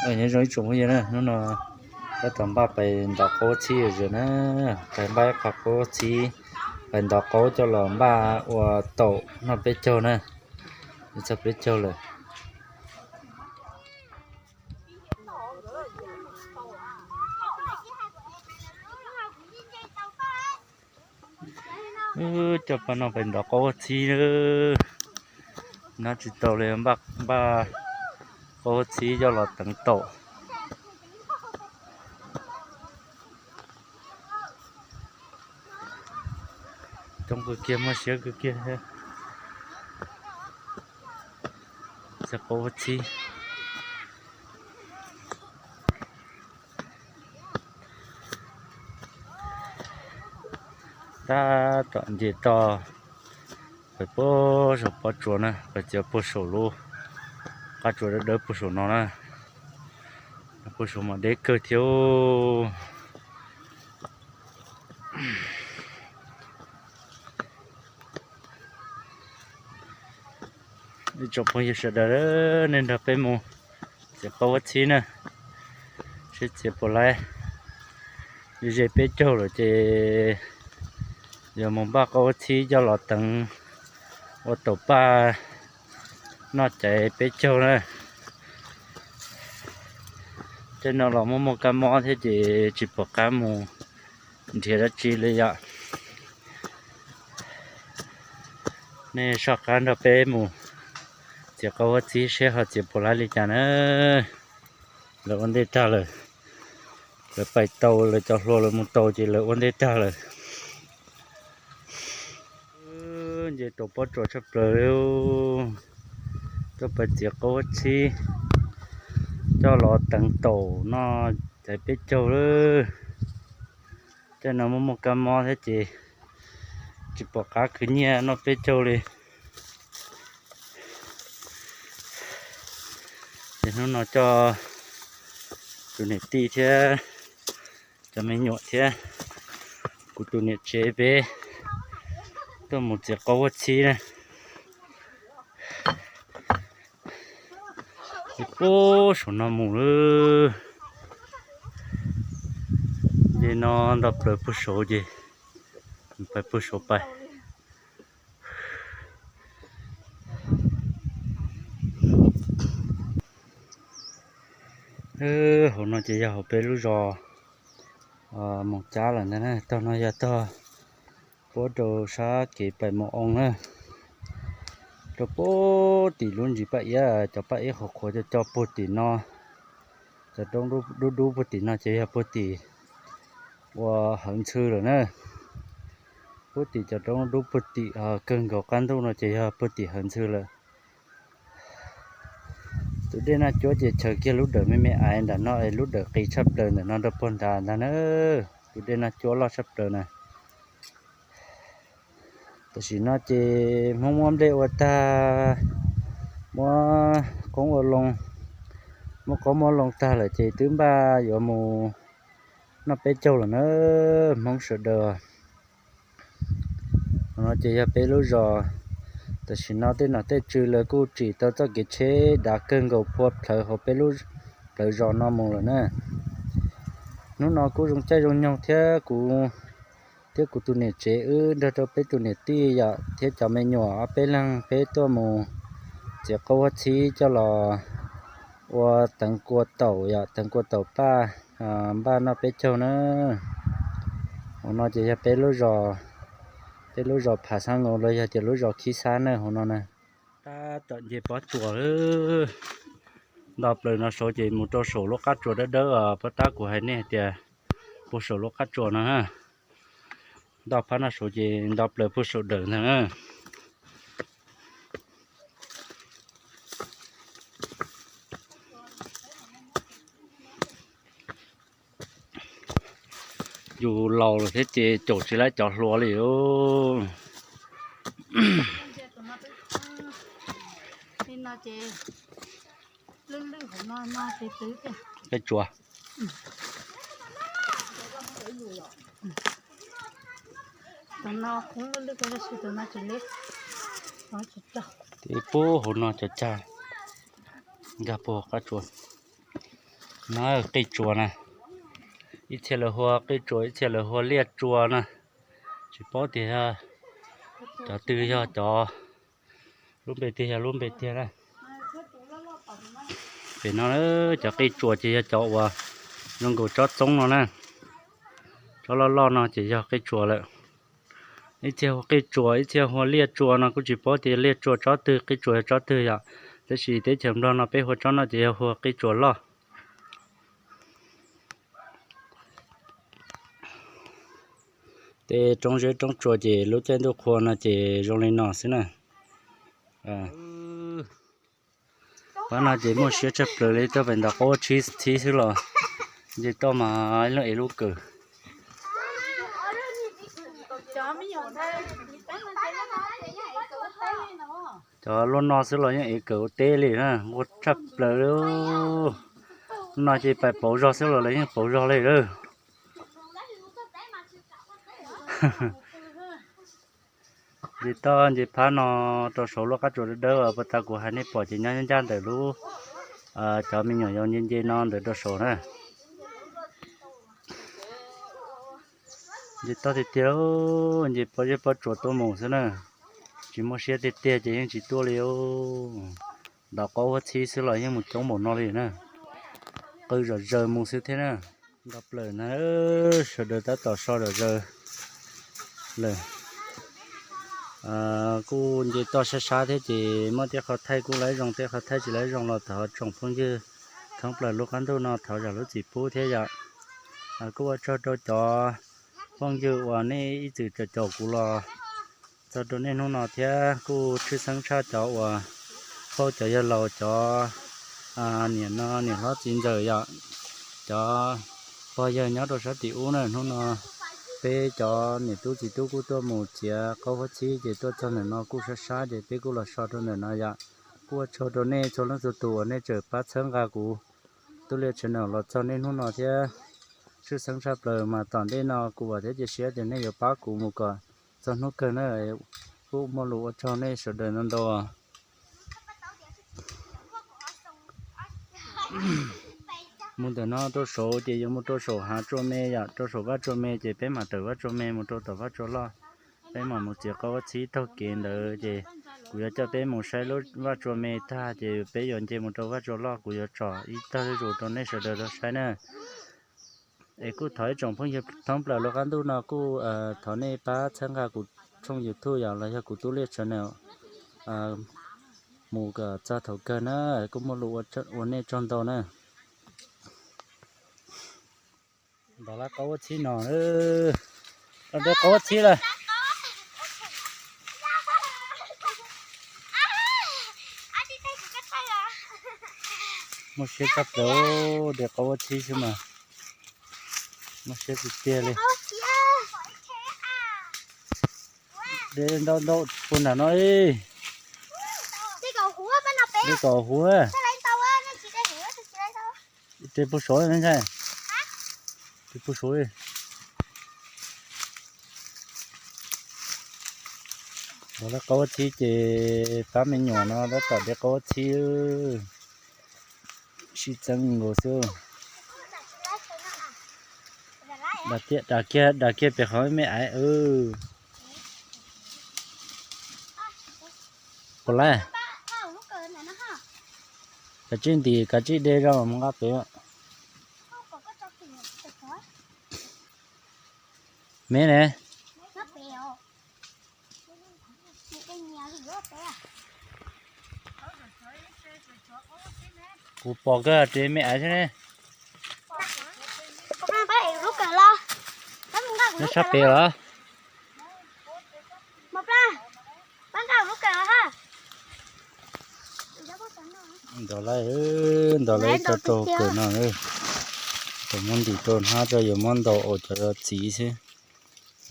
Nyob zoo ib tsoom phooj ywg na, hnub no tab tom npaj pais ntov qaub txhib zom zaws na, pais npaj ib qho qaub txhib, pais ntov qaub coj los npaj ua taum noj peb caug na, txog peb caug lawm. Coj paj no pais ntov qaub txhib, noj tsis tau li, npaj qaub txhib coj los teev taum. Coob kawg kiag, muaj siab kawg kiag txiav qaub txhib. Tab tom nce toj pais puag saum pob tsuas na, pais txiav puag saum lub qab tsuas dawb dawb puag saum no na, puag saum mas deb kawg thiab. Ib tsoom phooj ywg sawv daws, nej nrog peb mus txiav qaub txhib na, seb txiav puas laib. Ze peb caug lawm ces yuav mus npaj qaub txhib coj los teev ua taum paj noj caiv peb caug na. Tej no los muaj muaj kab mob thiab ces tsis pom qab mus nrhiav dab tsi li yom. Nej soj qab nrog peb mus txiav qaub txhib seb ho txiav puas laib li cas na. Lawv ua ntej tag lawm, lawv pais tau, lawv cov hluas lawv mus tau ces lawv ua ntej tag lawm. Nce rau pob tsuas tshaj plaws li, tuaj pais txiav qaub txhib coj los teev taum noj caiv peb caug lawm. Tej no muaj muaj kab mob thiab ces tsis pom qab khwv nyiaj noj peb caug li. Ces hnub no coj tus niam tij thiab cov me nyuam thiab kuv tus niam tsev peb tuaj mus txiav qaub txhib na. Puag saum no mus lawm. Ces no nto plaws puag saum ces pais puag saum pais. Hauv no ces yog hauv peb lub zos Moos Cab lawm ntag na. Tog no yog tog puab rau sab kev pais Moo Oo na. Rau puag tim lub ntsis Paj Iab, cov Paj Iab qhuav qhuav coj coj puag tim no, cov roob dub dub puag tim no ces yog puag tim ua Hawv Ntxhw lawm na. Puag tim cov roob dub puag tim kawg nkaus qab ntuj no ces yog puag tim Hawv Ntxhw lawm. Tus dej Naj Cuab ces chaws kiag lub dawm me me aiv nram no es lub dawm qis tshaj plaws ntawm no rau puag nrad ntag na. Tus dej Naj Cuab loj tshaj plaws na. Tam sim no ces Hmoob muab nplej ua tag, muab qoob ua loo, muab qoob muab loo tag lawm ces twb npaj yuav mus noj peb caug lawm na Hmoob sawv daws. No ces yog peb lub zos, tam sim no tej nom tej tswv lawv kuj tsim tau txoj kev tsheb dav kawg nkaus phua plhawv hauv peb lub plawv zos no mus lawm na. Hnub no kuj zoo caij zoo nyoog thiab kuv thiab kuv tus niam tsev wb nrog rau peb tus niam tij yom thiab cov me nyuam ob peb leeg peb tuaj mus txiav qaub huab txhib coj los ua teev kua taum yom, teev kua taum paj npaj noj peb caug na. Hauv no ces yog peb lub zos, peb lub zos Phav Xab Nkaus los yog tias lub zos Khib Xab na hauv no na. Tab tom nce pob tsuas lawm, nto plaws no saud ces mus rau saum lub qab tsuas dawb dawb os, puag ta kuv hais nej hais tias puag saum lub qab tsuas no, nto phab no saud ces nto plaws puag saum dawm ntag na. Yus laus lawm thiab ces caum tsis laib cov hluas li. Peb tsuas. Ces puag hauv no cov cag nkag puag qab tsuas. No qij tsuas na, ib txhia lawv hu qij tsuas, ib txhia lawv hu liaj tsuas na. Tsis paub tias yog cov twg, yog cov lub npe tiag, yog lub npe tiag na. Pem no cov qij tsuas ces yog cov uas zoo nkaus tsob txoob no na. Tsob loj loj no ces yog qij tsuas lawm. Ib txhia hu qij tsuas, ib txhia hu liaj tsuas no, kuj tsis paub tias liaj tsuas tsob twg, qij tsuas yog tsob twg yom. Tab sis teb chaws Nplog no peb hu tsob no ces yog hu qij tsuas loj. Tej roob zeb roob tsuas ces lub caij ntuj qhua no ces zoo li no xwb na. Pab no ces muaj siab tshaj plaws li, tuaj pem ntawm qaub txhib xwb los nce toj mas ib lub ev lub kawm. Cov luaj no xwb los yeej ev kawm ua teb li na, nquag tshaj plaws li. No ces pais pauv zog xwb los lawv yeej pauv zog li lawm. Nce toj nce phab no rau saud lub qab tsuas dawb dawb uas puag ta kuv hais nej pom ces nyob ncaj ntawm lub, cov me nyuam yaus nce nce no ntawd rau saud na. Nce toj tiag tiag, nce pob zeb pob tsuas tuaj mus xwb na. Tsis muaj siab tiag tiag ces yeej tsis tuaj li. Ntov qaub huab txhib xwb los yeej mus coob npaum no li na. Qw zom zaws mus xwb thiab na. Nto plaws na, sawv daws tab tom so zom zaws lawm. Kuj nce toj sab sab thiab ces muaj tej qhov thaij kuj laib zoo, tej qhov thaij tsis laib zoo los thov tsoom phooj ywg thoob plaws lub qab ntuj no thov zam lub txim pub thiab yom. Kuj ua tsaug rau cov phooj ywg uas nej ib txwm caum caum kuv los txog rau nej hnub no thiab kuj tshwj xeeb tshaj cov uas phauj cov yawg laus cov niam no niam hlob txiv ntxawm yom, cov pog yawg nyob rau sab tim ub na. Hnub no peb cov niam tub txiv tub kuj tuaj mus txiav qaub huab txhib ces tuaj txog ntawm no kuj sab sab ces peb kuj los so rau ntawm no yom. Kuj ua tsaug rau nej txhua leej txhua tus uas nej tseem pab txhawb nqa kuv Tub Liaj channel los txog nej hnub no thiab. Tshwj xeeb tshaj plaws mas tom ntej no kuv vam thiab cia siab tias nej yuav pab kuv mus kom txog hnub kawg na. Kuj muaj lus ua tsaug nej sawv daws ntau ntau. Mus ntawm no rau saud ces yuav mus rau saum hav tsua me yom, rau saum vaj tsua me ces peb mam raws vaj tsua me mus rau tom vaj tsua loj. Peb mam mus txiav qaub huab txhib taug kev ntawd ces kuv yuav coj peb mus saib lub vaj tsua me tag ces peb yuav nce mus rau vaj tsua loj, kuv yuav tsom ib tag zuj zus rau nej sawv daws tau saib na. Es kuj thov ib tsoom phooj ywg thoob plaws lub qab ntuj no kuj thov nej pab txhawb nqa kuv tshooj YouTube yom los yog kuv Tub Liaj channel mus kom txog thaum kawg na. Kuj muaj lus ua nej tsaug ntau na. Ntov lawv qaub huab txhib no, de qaub huab txhib lawm. Muaj siab tshaj plaws, de qaub huab txhib xwb mas muaj siab tiag tiag li. De ntau ntau puag nram no, de kom huv. De puag saud, de puag saud. Ntov lawv qaub huab txhib ces pab me nyuam no tab tom de qaub huab txhib. Sib txeeb nkaus xwb. Dam kiag, dam kiag pem qhov me aiv. Puas laij? Kav tsij ntim kav tsij de zog mus nqa pem. Me ne? Kuv pom kawg, ris me aiv xwb ne. Nyob sab pem los? Nrog lawv, nrog lawv tso rau kawm no, tau muab ntim rau hnab tso, yuav muab ntaus ua cov txiv xwb,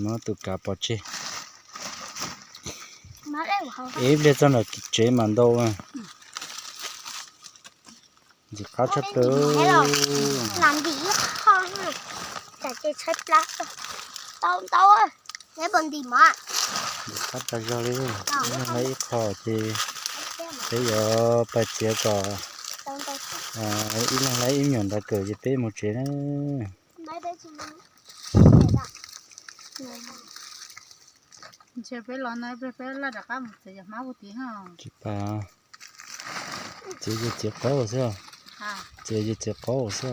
muab tus kav pov tseg. Ib pliag txog nram tsev mas ntau. Ntxim qab tshaj plaws. Ntxim qab tas zog li. Ib qho ces peb yuav pais txiav kom Ib leeg laib ib nyuam ntawd kawm ces peb mus tsev na. Ntshe peb los no peb laj rov qab mus txiav cov hmab puag tid. Tsis pas, txiav yus txiav qaub xwb, txiav yus txiav qaub xwb.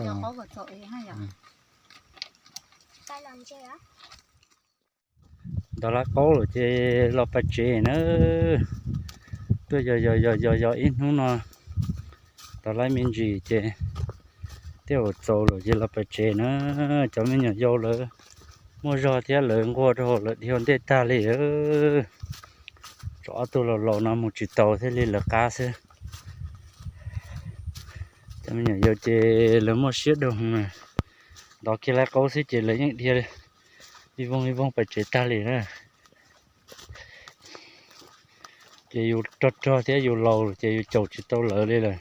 Ntov laib qaub lawm ces los pais tsev na. Tuaj yos yos yos yos yos ib hnub no, ntov laib me ntsis ces tej zaum txaus lawm ces los pais tsev na. Cov me nyuam yaus lawv muaj zog thiab lawv nquag rau lawv dhia ua ntej tag li. Tsam ob tug laus laus no mus tsis tau thiaj li lawv qab xwb. Cov me nyuam yaus ces lawv muaj siab dua, ntov kiag laib qaub xwb ces lawv yeej dhia ib voog ib voog pais tsev tag li na. Ces yus rog rog thiab yus laus ces yus caum tsis tau lawv li lawm.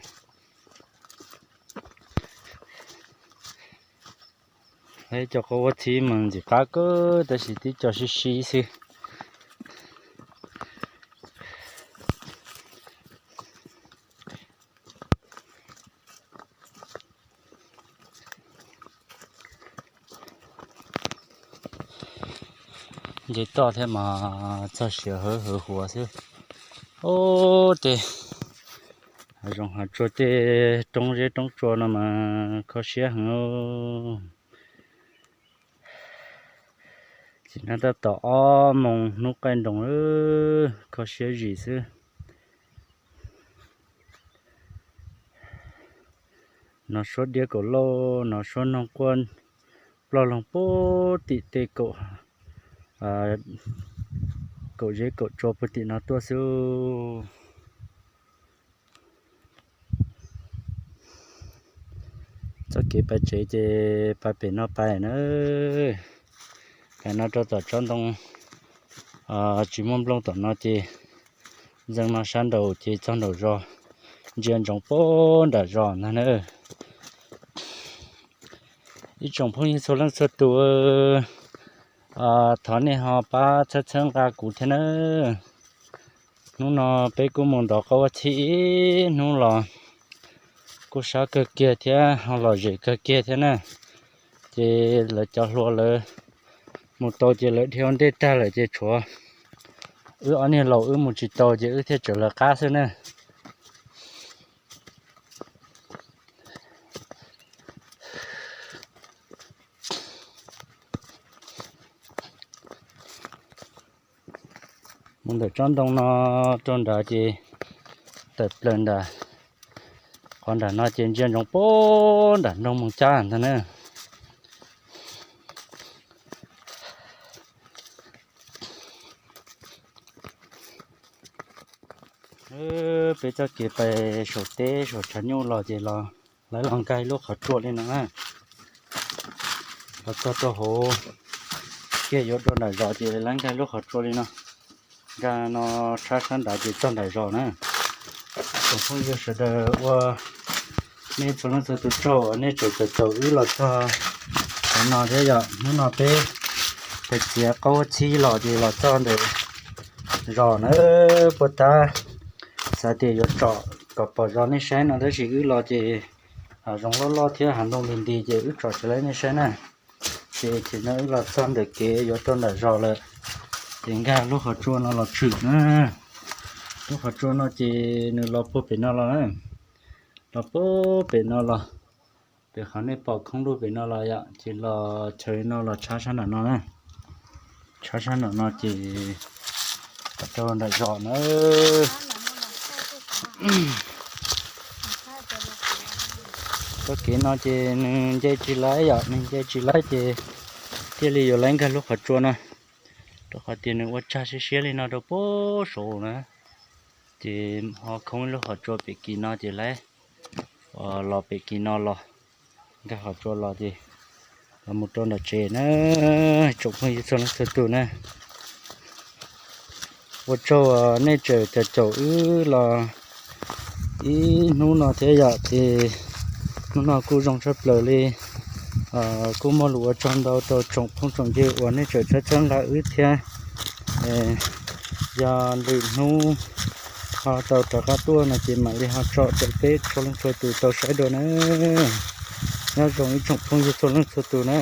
Cov qaub ua txhib mas ntxim qab kawg tab sis tib co sib sib xwb. Nce toj thiab mas txog siav hawv hawv huav xwb. Ub, tej hav zoov hav tsuag tej roob zeb roob tsua no mas kho siab heev. Tsim nyog tab tom ob moos hnub qaij nroos, kho siab zim xwb. Nov suab diab kaum lauj, nov suab noog quaj ploj loog puag tim tej kaum zeb kaum tsua puag tim no tuaj xwb. Txoj kev pais tsev ces pais pem no pais na. Pem no rau tom tsob ntoo tsis muaj nplooj tom no ces ntxeev no sab nraud ces txog nraum zos, ntsia ntsoov puag nram zos ntag na. Ib tsoom phooj ywg txhua leej txhua tus, thov nej ho pab txhawb txhawb nqa kuv thiab na. Hnub no peb kuj mus ntov qaub ua txhib ib hnub los kuj sab kawg kiag thiab ho lom zem kawg kiag thiab na. Ces lawv cov hluas lawv mus tau ces lawv dhia ua ntej tag lawm ces tshuav wb ob niag laus wb mus tsis tau ces wb thiaj tsawv lawv qab xwb na. Mus ntawm tsob ntoo no rau nrad ces tawm plaws nram, qhov nram no ces ntsia ntsoov puag nram nroog Moos Cab ntag na. Peb txoj kev pais saum teb saum tshav nyuj los ces los lawv los nkag lub qhov tsua li no na. Los txog rau hauv kiag yuav dua nram zos ces lawv nkag lub qhov tsua li no. Nkag no tshab sab nrad ces txog nram zos na. Tsoom phooj ywg sawv daws ua nej txhua leej txhua tus tsaug uas nej tseem caum caum wb los txog hnub no thiab yom. Hnub no peb pais txiav qaub txhib los ces los txog ntawm zos na. Puag ta xav tias yuav tsom kom pom zos nej saib no tab sis wb los ces hav zoov loj loj thiab hav ntoo nti nti ces wb tsom tsis laib nej saib na. Ces thaum no wb los txog ntawm kev yuav rau nram zos lawm, ces nkag lub qhov tsua no los tshwm na. Lub qhov tsua no ces nws los puag pem no los na, los puag pem no los, pem qhov nej pom khoob lug pem no los yom, ces los chaw no los tshab sab nram no na. Tshab sab nram no ces rau nram zos na. Txoj kev no ces nws nce tsis laib yom, nws nce tsis laib ces thiaj li yuav laib nkag lub qhov tsua no, rau qhov tias nws ua tsag siab siab li no rau puag saud na. Ces ho khoob ib lub qhov tsua pem kis no ces laib, los pem kis no los, nkag qhov tsua los ces los mus rau nram tsev na. Tsoom phooj ywg txhua leej txhua tus na, ua tsaug nej tseem caum caum wb los ib hnub no thiab yom. Ces hnub no kuj zoo tshaj plaws li, kuj muaj lus ua tsaug ntau rau tsoom phooj tsoom ywg uas nej tseem txhawb txhawb nqa wb thiab. Yog lwm hnub Ho tau rov qab tuaj no ces mam li ho tso rau peb txhua leej txhua tus tau saib dua na. Nyob zoo ib tsoom phooj ywg txhua leej txhua tus na.